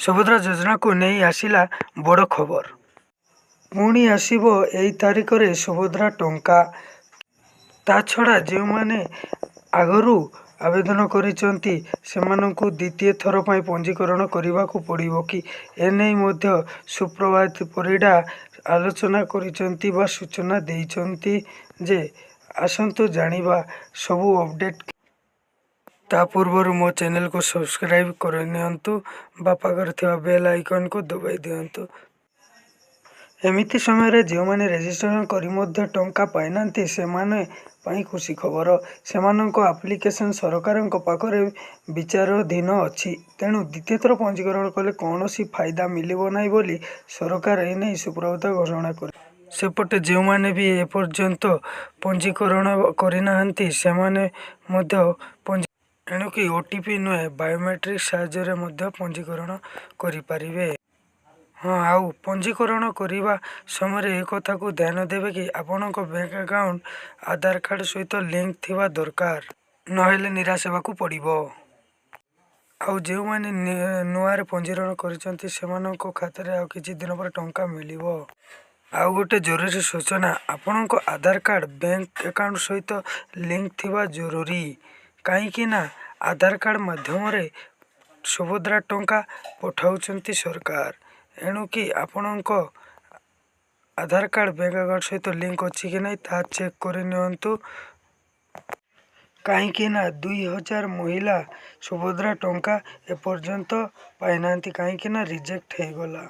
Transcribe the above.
ସୁଭଦ୍ରା ଯୋଜନାକୁ ନେଇ ଆସିଲା ବଡ଼ ଖବର। ପୁଣି ଆସିବ ଏଇ ତାରିଖରେ ସୁଭଦ୍ରା ଟଙ୍କା। ତା ଛଡ଼ା ଯେଉଁମାନେ ଆଗରୁ ଆବେଦନ କରିଛନ୍ତି, ସେମାନଙ୍କୁ ଦ୍ୱିତୀୟ ଥର ପାଇଁ ପଞ୍ଜୀକରଣ କରିବାକୁ ପଡ଼ିବ କି, ଏନେଇ ମଧ୍ୟ ସୁପ୍ରଭାତ ପରିଡ଼ା ଆଲୋଚନା କରିଛନ୍ତି ବା ସୂଚନା ଦେଇଛନ୍ତି ଯେ, ଆସନ୍ତୁ ଜାଣିବା ସବୁ ଅପଡ଼େଟ୍। ତା ପୂର୍ବରୁ ମୋ ଚ୍ୟାନେଲକୁ ସବସ୍କ୍ରାଇବ୍ କରିନିଅନ୍ତୁ ବା ପାଖରେ ଥିବା ବେଲ୍ ଆଇକନ୍କୁ ଦବାଇ ଦିଅନ୍ତୁ। ଏମିତି ସମୟରେ ଯେଉଁମାନେ ରେଜିଷ୍ଟ୍ରେସନ୍ କରି ମଧ୍ୟ ଟଙ୍କା ପାଇନାହାନ୍ତି, ସେମାନେ ପାଇଁ ଖୁସି ଖବର। ସେମାନଙ୍କ ଆପ୍ଲିକେସନ୍ ସରକାରଙ୍କ ପାଖରେ ବିଚାରାଧୀନ ଅଛି। ତେଣୁ ଦ୍ୱିତୀୟ ଥର ପଞ୍ଜୀକରଣ କଲେ କୌଣସି ଫାଇଦା ମିଳିବ ନାହିଁ ବୋଲି ସରକାର ଏନେଇ ସୁପ୍ରଭାତ ଘୋଷଣା କରି। ସେପଟେ ଯେଉଁମାନେ ବି ଏପର୍ଯ୍ୟନ୍ତ ପଞ୍ଜୀକରଣ କରିନାହାନ୍ତି, ସେମାନେ ମଧ୍ୟ ଏଣିକି ଓଟିପି ନୁହେଁ, ବାୟୋମେଟ୍ରିକ୍ ସାହାଯ୍ୟରେ ମଧ୍ୟ ପଞ୍ଜୀକରଣ କରିପାରିବେ। ହଁ, ଆଉ ପଞ୍ଜୀକରଣ କରିବା ସମୟରେ ଏକଥାକୁ ଧ୍ୟାନ ଦେବେ କି, ଆପଣଙ୍କ ବ୍ୟାଙ୍କ ଆକାଉଣ୍ଟ ଆଧାର କାର୍ଡ଼ ସହିତ ଲିଙ୍କ ଥିବା ଦରକାର। ନହେଲେ ନିରାଶ ହେବାକୁ ପଡ଼ିବ। ଆଉ ଯେଉଁମାନେ ନୂଆରେ ପଞ୍ଜୀକରଣ କରିଛନ୍ତି, ସେମାନଙ୍କ ଖାତାରେ ଆଉ କିଛି ଦିନ ପରେ ଟଙ୍କା ମିଳିବ। ଆଉ ଗୋଟେ ଜରୁରୀ ସୂଚନା, ଆପଣଙ୍କ ଆଧାର କାର୍ଡ଼ ବ୍ୟାଙ୍କ ଆକାଉଣ୍ଟ ସହିତ ଲିଙ୍କ ଥିବା ଜରୁରୀ, କାହିଁକି ନା ଆଧାର କାର୍ଡ଼ ମାଧ୍ୟମରେ ସୁଭଦ୍ରା ଟଙ୍କା ପଠାଉଛନ୍ତି ସରକାର। ଏଣୁକି ଆପଣଙ୍କ ଆଧାର କାର୍ଡ଼ ବ୍ୟାଙ୍କ ଆକାଉଣ୍ଟ ସହିତ ଲିଙ୍କ ଅଛି କି ନାହିଁ, ତାହା ଚେକ୍ କରିନିଅନ୍ତୁ, କାହିଁକି ନା 2000 ମହିଳା ସୁଭଦ୍ରା ଟଙ୍କା ଏପର୍ଯ୍ୟନ୍ତ ପାଇନାହାନ୍ତି, କାହିଁକି ନା ରିଜେକ୍ଟ ହେଇଗଲା।